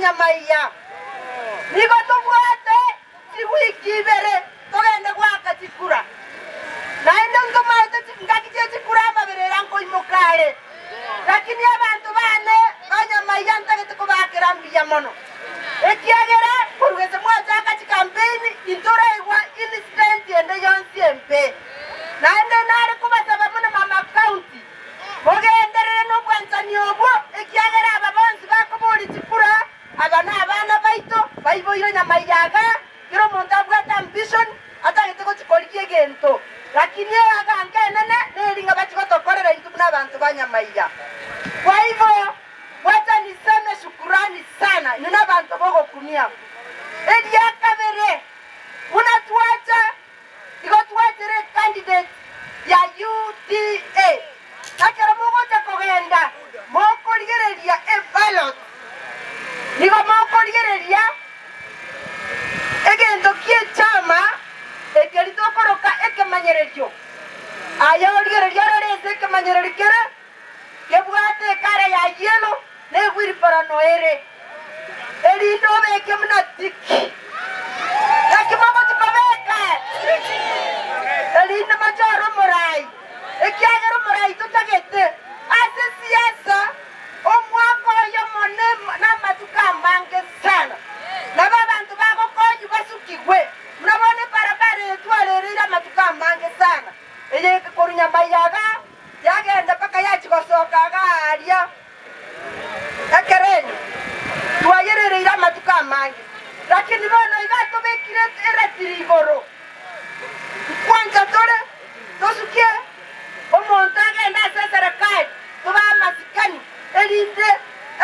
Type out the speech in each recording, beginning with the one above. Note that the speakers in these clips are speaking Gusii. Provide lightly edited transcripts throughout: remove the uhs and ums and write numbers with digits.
Nyamaiya, nigo tobwate chiwiki ibere togende goaka chikura. Naende ntomaete chingaki chie chikura amaberera nkoimoka are. Lakini abanto baane ba Nyamaiya ntagete kobaakera mbuya mono, ekiagera korwa gese mwachaka chikampeini intoraigwa incident ende yonsi embe. Naende nare kobasaba buna mama county, mogenderere nobwanchani obwo, ekiagera aba bonsi bakoboria chikura, aba nabana baito, baiboirwe Nyamaiya igaa, kera omonto abwate ambition, atagete gochia korigia egento, lakini eaganka enene neri ng'a bachie gotokorera intwe buna abanto ba nyamaiga. Kwa igo, wacha niseme shukurani sana inwe nabanto bogokumia. Eria kabere, buna twacha igo twachere ecandidate ya UDA, ekero mogocha kogenda mokorigereria eballot, nigo mokorigereria Egento ki'echama ekeria tokoroka ekemanyererio. Aye origererie orore ase ekemanyererio kere kebwate ekara ya yellow na ewiriborano ere, erinde obeke buna tiki. Naki mogochia kobeka tiki, erinde mochore omorai, ekiagera omorai totagete ase siasa. Omwaka oyomo namatuko amange sana, nabo abanto bagokonywa basukigwe. Buna bono ebarabara eye twarereire amatuko amange sana, eye korwa Nyamaiaga yagenda mpaka yachia gosoka iga aaria Ekerenyo, twayerereire amatuko amange, lakini bono iga tobekire eratiri igoro. Nkwancha tore tosukie omonto agende ase eserekari tobae amasikani, erinde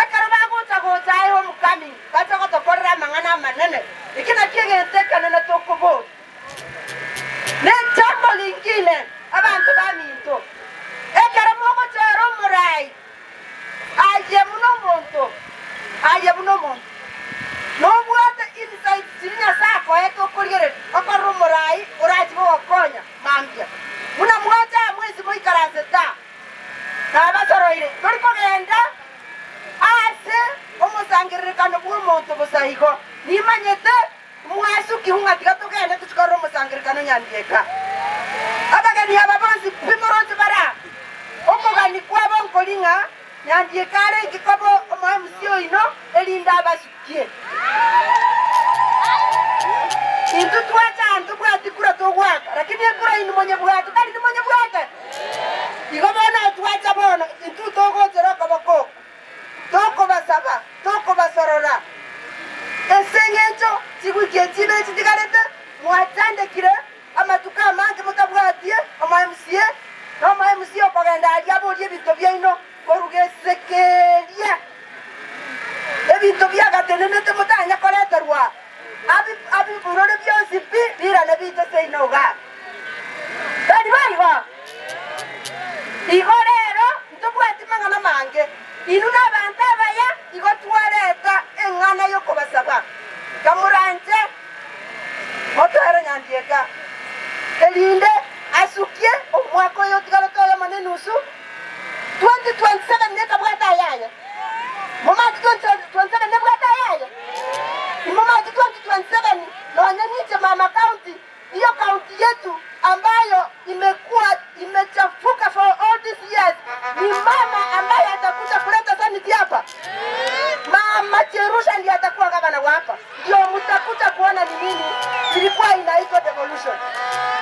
ekero bagocha gocha aye homecoming bache gotokorera amang'ana amanene. Eki nakio egento ekenene tokoboria. Nechambo lingine, abanto baminto, ekero mogochora omorai, Aye buna omonto, aye buna omonto, nobwate insights chiria Nyasae akoete okorigereria okorora omorai orache gogokonya mambia. Buna mwacha aa mwensi moikaransete aa, nabasoroire, tori kogenda ase omosangererekano bw'omonto bosa igo. Nimanyete mwasukigwe ng'a tiga togende tochie korora omosangererekano nyandieka. Abageni aba bonsi pi moroche bare aa, okogania kwabo nkori ng'a nyandieka arenge koba omo-MC oino, erinde abasukie. Intwe twacha aa ntobwati kura togoaka, lakini ekura inwe monyebwate, tari timonyebwate? Igo bono twacha bono, intwe togochera okoboko oko. Tokobasaba, tokobasorora, ase engencho chigwiki echi ibere chitigarete, mwachandekire amatuko amange motabwatie omo-MCA, na omo-MCA okogenda aria aborie ebinto biaino korwa gesekeria ebinto biagatenenete motanya koreterwa abiburore bionsi pi birane biche seino igaa. Tari boigo? Igo rero ntobwati mang'ana mange, inwe nabanto abaya, igo twareta eng'ana y'okobasaba, kamoranche motoere nyandieka, erinde asukie omwaka oyo otigarete oyomo na enusu, 2027 nekabwate ayaye. Momanyete 2027 nebwate ayaye? Imomanyete 2027 nonye ninche mama county Hiyo county yetu ambayo imekuwa imechafuka for all these years ni mama ambaye atakuja kuleta sanity hapa. Mama Jerusha ndiye atakuwa gavana wa hapa, ndio mtakuja kuona ni nini ilikuwa inaitwa devolution.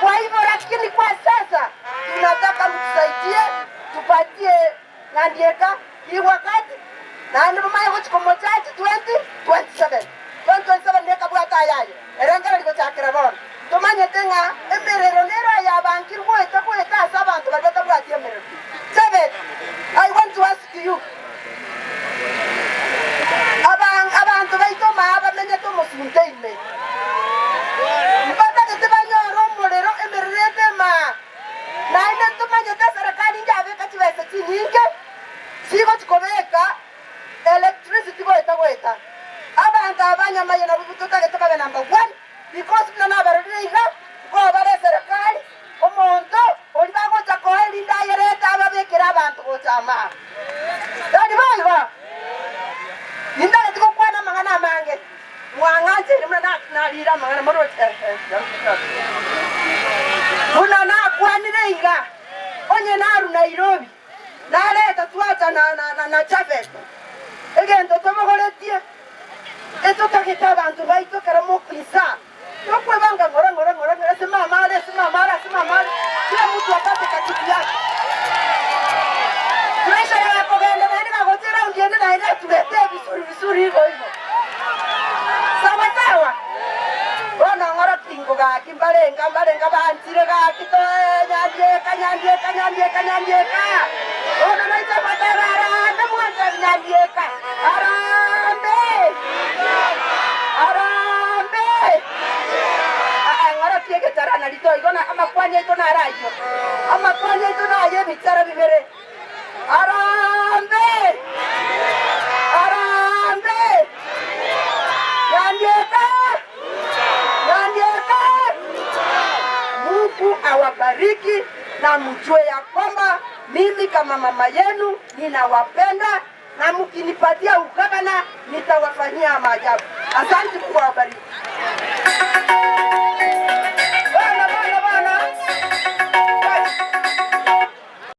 Kwa hivyo, lakini kwa sasa tunataka mtusaidie, tupatie Nyandieka hii wakati naende momanye gochia komochachi 2027. 2027 nekabwate ayaye erengererio gochakera bono. Tomanyete ng'a emerero nero ayabankirwe goeta goeta ase abanto baria batabwati emerero. Chebet, I want to ask you, abanto baito maa bamenyete omosunte ime, mbatagete banyore omorero emerero ete maa? Naende ntomanyete eserekari njabeka chibesa chinyinge chigochi kobeka electricity goeta goeta. Abanto aba ba Nyamaiyo nabwo totagete babe number one because buna nabarorire iga nkoa bare eserekari omonto oria bagocha koa erinde ayerete ababekere abanto gocha amaa. Tari boigo? Nintageti gokwana amang'ana. Narire amang'ana moroche, eh, eh, buna nakwanire iga, onye narwa Nairobi, nareta twacha na, na, na, na Japhet, egento tobogoretie, etotagete abanto baito ekero mokoinsaa, tokwebanga ng'ora ng'ora ng'ora ng'ora, ase mama are, ase mama are, ase mama are, kila mtu apate kakitu yake. Pressure ya kogenda naende gagocha eraundi ende naende atulete vizuri vizuri igo igo. Sawa sawa. Bono ng'ora tingo gaki mbarenga mbarenga banchire gaki toe nyandieka nyandieka nyandieka nyandieka. Bono nainche ngoteba arambe mwanchani nyandieka arambe arambe. Aa ng'ora ki egetara narito igo na amakwani aito naro ayio. Amakwani aito naye ebichara bibere. Arambe! Arambe! Nyandieka! Nyandieka! Mungu awabariki na mjue ya kwamba mimi kama mama yenu ninawapenda na mkinipatia ugavana nitawafanyia maajabu. Asante, Mungu awabariki.